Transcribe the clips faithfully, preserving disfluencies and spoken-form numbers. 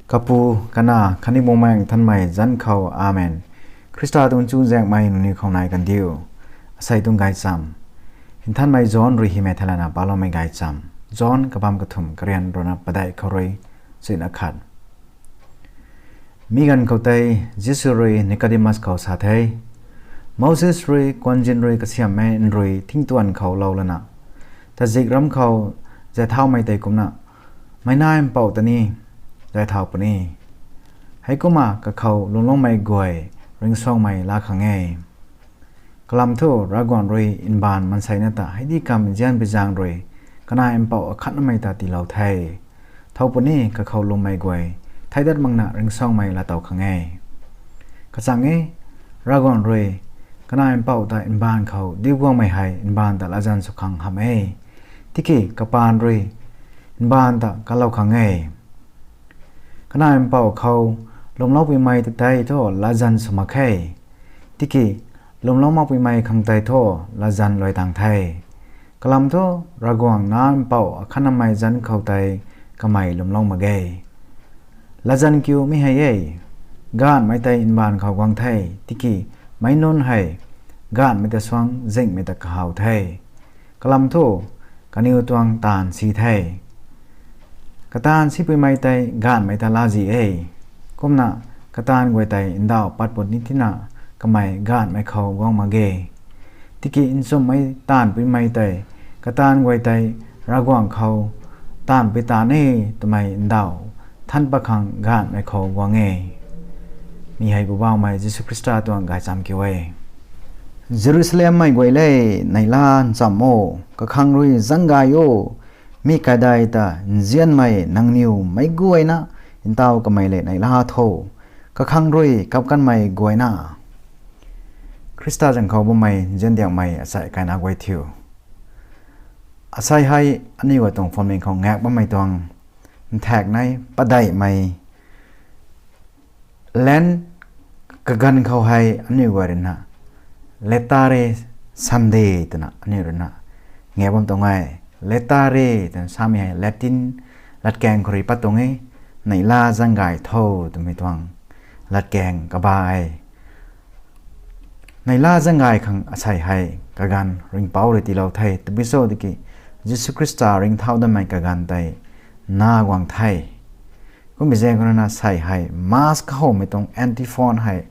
Kapu, Kanac khatni Bumaengh Nthanmei zanc khou, Amen. Khrista tuang chuzaenghmei nangniw khou nai kandiu. Asei tuang gaychamv, Nthanmei John rui hymei thaylana paloumei gaychamv. John kabamv kathumh, karian ruhna padeih khou rui chuina khat. Mi ganv khou tei Jisu rui Nicodemus khou sa the, Moses rui kuanzin rui kasiamhmei nrui thingtuan khou lou lana, tazikramv khou zay thaumei tei kumcna, Meic Nac Mpouh ta ni zay thau puni. Heikumna kakhou lwmloumei guay ringcsuangmei laa khang e. Kalam thu Ravguangc rui mbaanv maanseina ta heidikamv nzianpui zaeng rui Kanac Mpouh akhatnamei ta tiilou the. Thow puni kakhou lwmmei guay theic dat makna ringcsuangmei laatow khang e. Kachang e, Ravguangc rui Kanac Mpouh ta mbaanv khou diu guangmei hei mbaanv ta latzan sw khang hamh e. Tiki kapaan rui mbaanv ta kalou khang e. Kanac Mpouh khou lwmloupuimei ta tei thu latzan sw mak khe. Tiki lwmlou makpuimei khang tei thu latzan luai tang the. Kalam thu Ravguangc Nac Mpouh akhatnamei zanc khou tei kamei lwmlou mak ge. Latzan kiu mi hei e, gaanhmei tei mbaanv khou guang the, tiki meic nunc hei gaanhmei ta suang zinghmei ta kahaw the. Kalam thu kaniw tuang taanv si the. Kataanv sipuimei tei gaanhmei ta latzan e. Kumna kataanv guay tei ndauh pat puni thina kamei gaanhmei khou guang mak ge. Tiki nchumhmei taanvpuimei tei kataanv guay tei Ravguangc khou taanvpui taanv e twmei ndauh than pat khang gaanhmei khou guang e. Mi hei Poubauhmei Jisu Khrista tuang gaychamv kiu e. Jerusalemmei guay le, neihla nchamh o, kakhang rui zaeng gay o, mi kaidai ta nzianmei nangniw meic guayna ntaw kamei le neihla tho, kakhang rui kapkanmei guayna. Khrista zaeng khou bammei nziandiangmei achai kaina guay thiu, asei hei aniw guay tuang phuamling khou ngaek bammei tuang nthaekc nei padeihmei Lent kaganv khou hei aniu guay ruina Laetare Sunday twna aniu ruina ngaek bam tuang e. Laetare twna samei hei Latin latkaeng khou rui pat tuang e, neihla zaeng gay tho twmei tuang latkaeng kaba e. Neihla zaeng gay khang asei hei kaganv ringhpouc rui tiilou the, tabui cho tiki Jisu Khrista ringcthau datmei kaganv tei nac guang the. Kummei zaeng khou ruina asei hei Mass kahowmei tuang antiphon hei,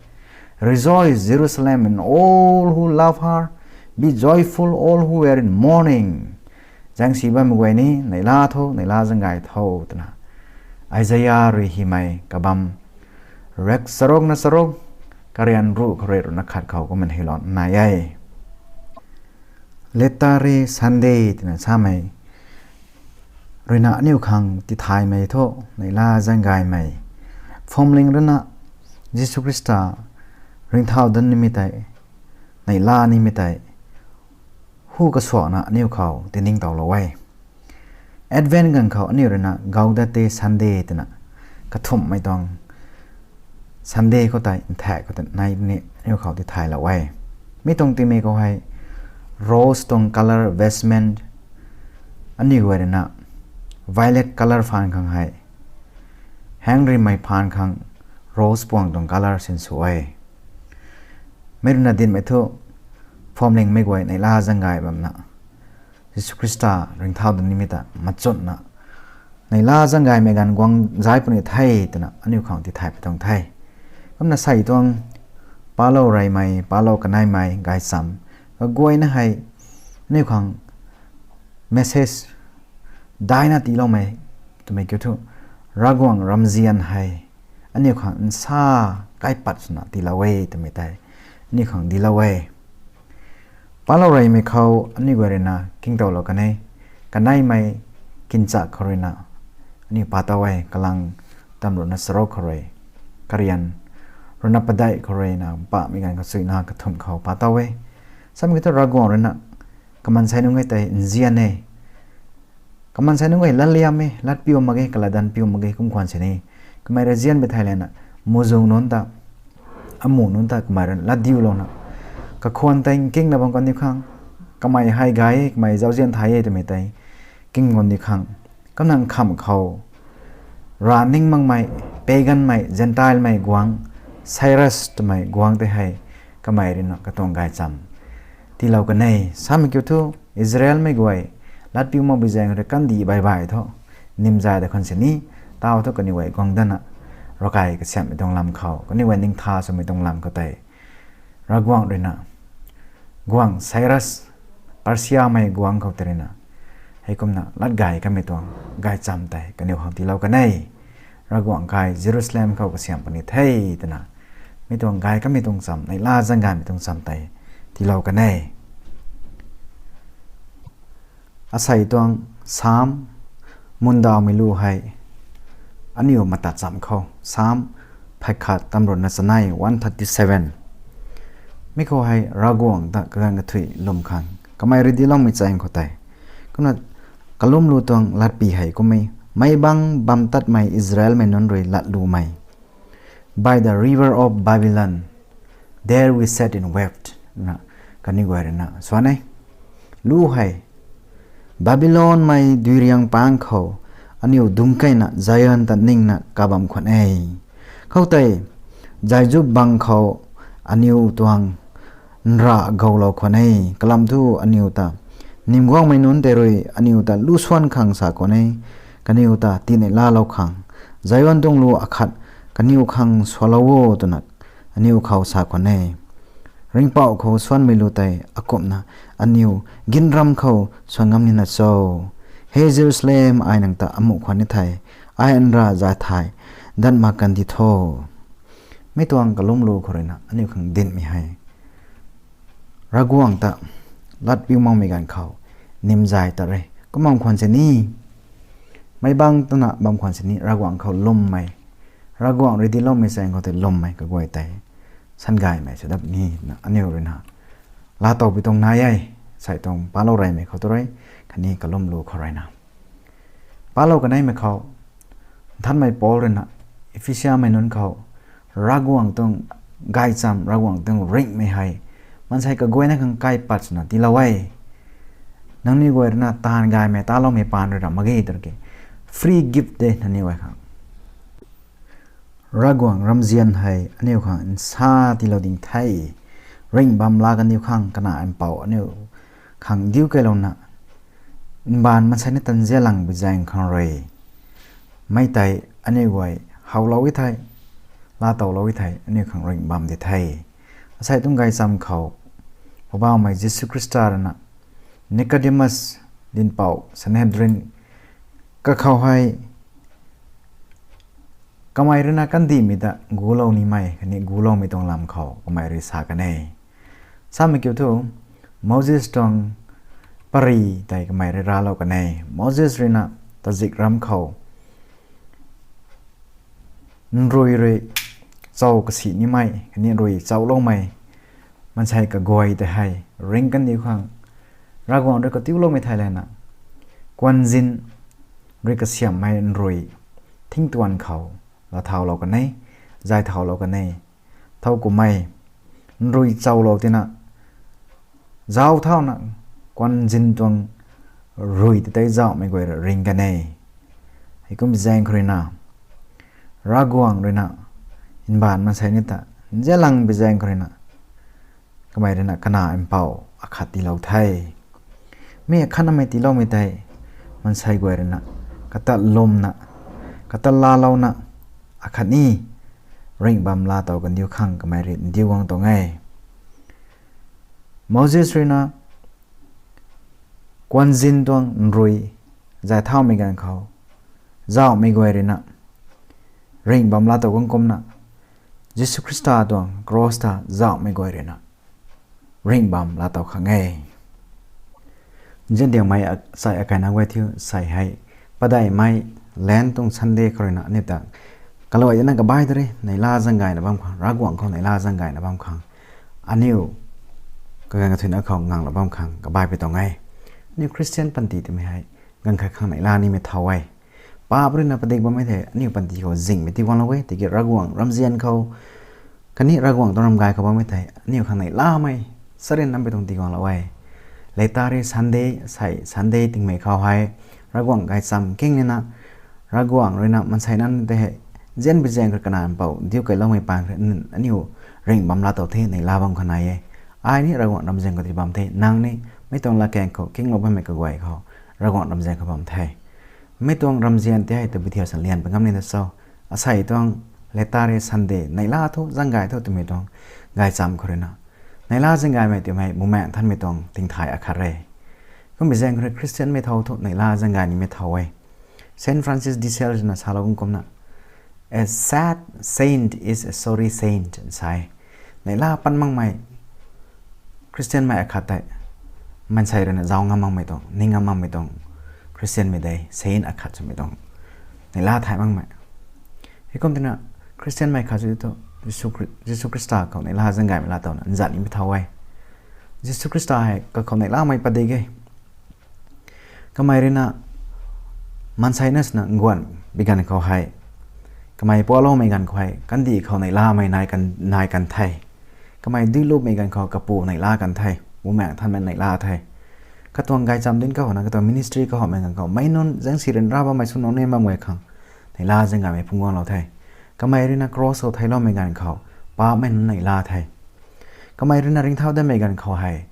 Rejoice, Jerusalem, and all who love her, be joyful, all who were in mourning. Zaengsi bammei guay ni neihla tho, neihla zaeng gay tho twna Isaia rui hymei kabam rek charuk na charuk, karian ruh khou rui ruhna khat khou kumna hylou nai e. Laetare Sunday twna samei ruina aniu khang tithaymei thu neihla zaeng gaymei, phuamling ruina Jisu Khrista ringcthau dat nimei tei, neihla nimei tei hu kasuakna aniu khou tiningtowlou e. Advent ganv khou aniu ruina Gaudete Sunday twna kathumhmei tuang Sunday khou tei nthaekc khou tei nai ni aniu khou tithaylou e. Mi tuang timei khou hei rose tuang colour vestment, aniu guay ruina violet colour phaan khang hei, hang rimei phaan khang rose puang tuang colour sinsw e. Meic ruina dinmei thu phuamlingmei guay neihla zaeng gay bamna Jisu Khrista ringcthau dat nimei ta machunna neihla zaeng gaymei ganv guang zay puni the twna aniu khang tithay pi tuang the. Kumna asei tuang palou reymei, palou kaneimei gaychamv kaguayna hei aniu khang message daina tiiloumei twmei kiu thu, Ravguangc ramzian hei aniu khang nsa kaipat swna tiilou e twmei tei aniu khang dinclou e. Palou reymei khou aniu guay ruina kingtowlou kan e, kaneimei kinchak khou ruina aniu pa tow e, kalang tam ruhna charuk khou rui, karian ruhna padeih khou ruina pamei ganv khou chuina kathumh khou pa tow e. Samei kiu thu Ravguangc ruina kamaan sei nunc e tei nzian e. Kamaan sei nunc e latliam e, latpiu mak ge, kalatdanv piu mak ge, kum khwan sini. Kamei rui nzianmei thei lana, muhzwng nunc ta, amuh nunc ta kamei rui latdiulouna, kakhwan tei nkingna bam kan diu khang, kamei hei gay e, kamei zauzian thay e twmei tei king kan diu khang, kamna nkhamh khou rav ning makmei, paganmei, Gentilemei guangc, Cyrus twmei guangc tei hei kamei ruina katuang gaychamv tiilou kan e. Samei kiu thu, Israelmei guay latpiu makbi zaeng rui kandih baih baih thu, nimzay da khwan sini, taw thu kaniw guay guang dana, ravkai kasiamhmei tuang lam khou, kaniw guay ningtha swmei tuang lam khou tei, Ravguangc ruina, guangc Cyrus, Persiamei guangc khou tei ruina, heikumna latgay kamei tuang gaychamv tei kaniw khang tiilou kan e. Ravguangc kai Jerusalem khou kasiamh puni the twna, mi tuang gay kamei tuang chamv, neihla zaeng gaymei tuang chamv tei tiilou kan e. Asei tuang Psalm, mundawmei lu hei, aniu mata chamv khou, Psalm phay khat tamruna chanei, one thirty-seven. Mi khou hei Ravguangc ta kaganv kathuic lwm khang kamei rui diloumei chaeng khou tei, kumna kalum lu tuang latpy hei kum e: Meic bang bam tatmei Israelmei nunc rui latlumei, By the river of Babylon, there we sat and wept, na kaniw guay ruina swan e. Lu hei, Babylonmei duiriang pang khou aniu dungc keyna Zion ta ningna kabam khwan e. Khoutei, zaizup bang khou aniu tuang nra goulou khwan e. Kalam thu aniu ta nimguangmei nunc tei rui aniu ta lu swan khang sa khwan e. Kaniw ta tineihlaalou khang, Zion tuang lu akhat kaniw khang swalou o twna aniw khou sa khwan e. Ringhpouc khou swanmei lu tei akumhna aniw ginram khou swan ngam nina cho? He Jerusalem, ai nang ta amuh khwan ni thei, ai nra zay thay dat mak kan di tho. Mi tuang kalum lu khou ruina aniu khang dinmei hei, Ravguangc ta latpiu makmei ganv khou nimzay ta re. Kum bam khwan sini, meic bang twna bam khwan sini, Ravguangc khou lwmmei, Ravguangc rui diloumei chaeng khou tei lwmmei kaguay tei sangaymei sw dat ni na aniu ruina laatow pui tuang nai e. Asei tuang palou reymei khou tu rui, khatni kalum lu khou ruina palou kaneimei khou, nthanmei Paul ruina Ephesiamei nunc khou Ravguangc tuang gaychamv, Ravguangc tuang ringhmei hei maansei kaguayna khang kaipat swna tiilou e. Nangniw guay ruina taanv gaymei taloumei paan rui ra mak ge, tarki free gift de nangniw guay khang. Ravguangc ramzian hei aniu khang nsa tiilou ding the. Ringh bam laa kaniw khang Kanac Mpouh aniu khang diu keylouna, mbaanv maansei ni tanzianlang bi zaeng khang rui, mei tei aniu guay howlou e thei, laatowlou e thei, aniu khang ringh bam di the. Asei tuang gaychamv khou, Poubauhmei Jisu Khrista ruina Nicodemus, dinhpouc Sanhedrin kakhou hei, kamei ruina kandihmei ta gulou nimei khatni guloumei tuang lam khou kamei rui sa kan e. Samei kiu thu, Moses tuang pary tei kamei rui raclou kan e. Moses ruina tazikramv khou nrui rui chau kasi nimei khatni nrui chauloumei maansei kaguay tei hei ring kaniw khang Ravguangc rui katiuloumei thei lana, kuanzin rui kasiamhmei nrui thingtuan khou laathowlou kan e, zaythaulou kan e. Thowkumhmei nrui chaulou tina, zauc thauna kuanzin tuang rui tei tei zauhmei guay rui ring kan e. Heikum bi zaeng khou ruina, Ravguangc ruina mbaanv maansei ni ta nzianlang bi zaeng khou ruina, kamei ruina Kanac Mpouh akhat tiilou the. Mi akhatnamei tiiloumei tei, maansei guay ruina kata lwmna, kata laalouna, akhatni ringh bam laatow kandiu khang kamei rui ndiu guang tuang e. Moses ruina kuanzin tuang nrui zaythaumei ganv khou, zauhmei guay ruina ringh bam laatow kan kumna, Jisu Khrista tuang cross ta zauhmei guay ruina ringh bam laatow khang e. Nziandiangmei a-, sei akaina guay thiu, sei hei padeihmei Lent tuang Sunday khou ruina aniu ta kaluai dana kabai tari, neihla zaeng gayna bam khang, Ravguangc khou neihla zaeng gayna bam khang, aniu kaganv kathuicna khou nganglou bam khang kabai pui tuang e. Aniu Christian panty twmei hei ganv khat khang neihla nimei thow e. Paap ruina padik bammei thei aniu panty khou zingmei tiguanglou e, tiki Ravguangc ramzian khou khatni Ravguangc tuang ramgay khou bammei thei aniu khang neihlamei charynmei tuang tiguanglou e. Later Sunday, sei Sunday tingmei khou hei, Ravguangc gaychamv kingnina, Ravguangc ruina maansei nunc tei hei Nzianbi zaeng khou rui kanac mpouh diu keyloumei pang khou rui aniu ringh bam laa tow the, neihla bam khou nai e. Ai ni Ravguangc ramzian khou ti bam the, nang ni mei tuang latkaeng khou kinglou bammei kaguay khou Ravguangc ramzian khou bam the. Mei tuang ramzian tei hei tabui thiu sa lian pa ngam ni ta cho. Asei tuang Laetare Sunday, neihla thu, zaeng gay thu twmei tuang gaychamv khou rui na, neihla zaeng gaymei twmei Bumaengh Nthanmei tuang tingthay akhat re. Kumbi zaeng khou rui Christianmei thow thu neihla zaeng gay nimei thow e. Saint Francis de Sales na salou kum kumna, "A sad saint is a sorry saint," sa e. Neihla pan makmei Christianmei akhat tei maansei rui na zauc ngam makmei tuang, ning ngam makmei tuang Christianmei de, saint akhat swmei tuang, neihla thay makmei. Heikum tina Christianmei khat sw thu Jisu Khri-, Jisu Khrista khou neihla zaeng gaymei laa towna nzat nimei thow e. Jisu Khrista hei kakhou neihlamei padik e. Kamei rui na maansei na swna nguanhbi ganv khou hei, kamei pualoumei ganv khou hei kandih khou neihlamei nai kan, nai kan the. Kamei duilupmei ganv khou kapu neihla kan the, Bumaengh Nthanmei neihla the. Katuang gaychamv dinc khou na, katuang ministry khou hamei ganv khou meic nunc zaengsi ryanra bammei sw nunc ni bam guay khang neihla zaeng gaymei phungc guanglou the. Kamei rui na cross khou theicloumei ganv khou paapcmei nunc neihla the. Kamei rui na ringcthau datmei ganv khou hei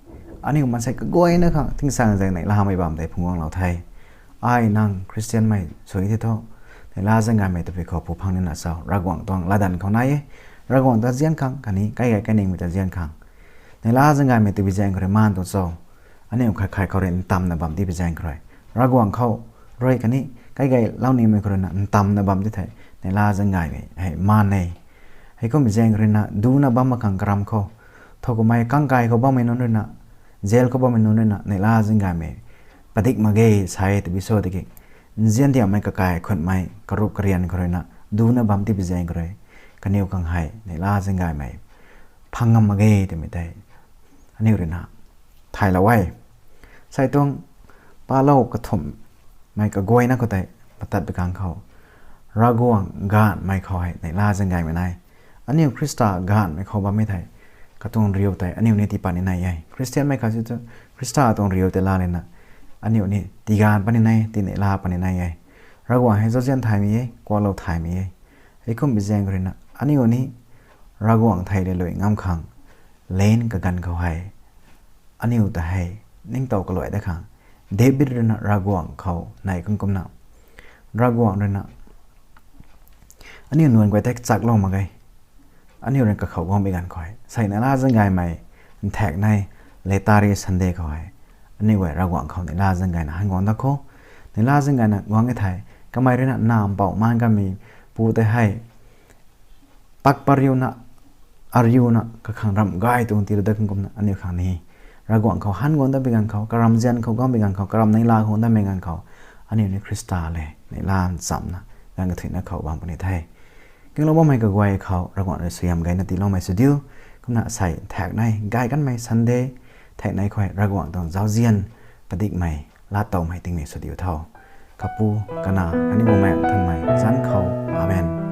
aniu maansei kaguayna khang tingsaengzaeng neihlamei bam tei phungc guanglou the. Ai nang Christianmei sw the thu, neihla zaeng gaymei tabui khou phu phang nina cho? Ravguangc tuang latdanv khou nai e. Ravguangc ta nzian khang khatni kaigay kainingmei ta nzian khang. Neihla zaeng gaymei tabui zaeng khou rui maan tu cho? Aniu khat khat khou rui ntamna bam tibi zaeng khou rui, Ravguangc khou rui khatni kaigaylou nimei khou rui na ntamna bam ti thei, neihla zaeng gaymei hei maan e. Heikumbi zaeng khou rui na ducna bam mak khang karam khou, thow kumhmei kangkai khou bammei nunc rui na, jail khou bammei nunc rui na neihla zaeng gaymei padik mak ge sa e, tabui cho tiki nzian diammei kakai khutmei karup karian khou rui na ducna bam tibi zaeng khou rui, kaniw khang hei neihla zaeng gaymei phang ngam mak ge twmei tei aniu rui na thaylou e. Sei tuang palou kathumhmei kaguayna khou tei matat bi kang khou, Ravguangc gaanhmei khou hei neihla zaeng gaymei nai. Aniu Khrista gaanhmei khou bammei thei, katuang riu tei aniu ni tii pat ni nai e. Christianmei khat sw thu Khrista tuang riu tei laa lana aniu ni tigaanv pat ni nai, tineihla pat ni nai e. Ravguangc hei zauzian thaymei e, kuaklou thaymei e. Heikumbi zaeng khou rui na aniu ni Ravguangc thei le lui ngam khang, lan kaganv khou hei aniu ta hei ningtow kaluai dat khang, David rui na Ravguangc khou nei kum kumna, Ravguangc rui na aniu nunc guay tei chaklou mak ge. Aniu rui kakhou guangmei ganv khou hei, sei neihla zaeng gaymei nthaekc nei, Laetare Sunday khou hei, aniu guay Ravguangc khou neihla zaeng gayna han guang dat khou, neihla zaeng gayna guang e thei, kamei rui na nac mpouh maan kamei pu tei hei pak pariuna, ariuna kakhang ramh gay tuang tiilou dat khang kumna aniu khang ni Ravguangc khou han guang datbi ganv khou, karamzian khou guangbi ganv khou, karam neihla khou datmei ganv khou, aniu ni Khrista le neihla nchamna ganv kathuicna khou bam puni the. Kinglou bammei kaguay khou Ravguangc rui suaihiam gayna tiiloumei sw diu. Kumna sei nthaekc nei, gay kanmei Sunday nthaekc nei khou hei Ravguangc tuang zauzian padikmei, laa towmei tingmik sw diu tho. Kapu, Kanac khatni Bumaengh Nthanmei zanc khou. Amen.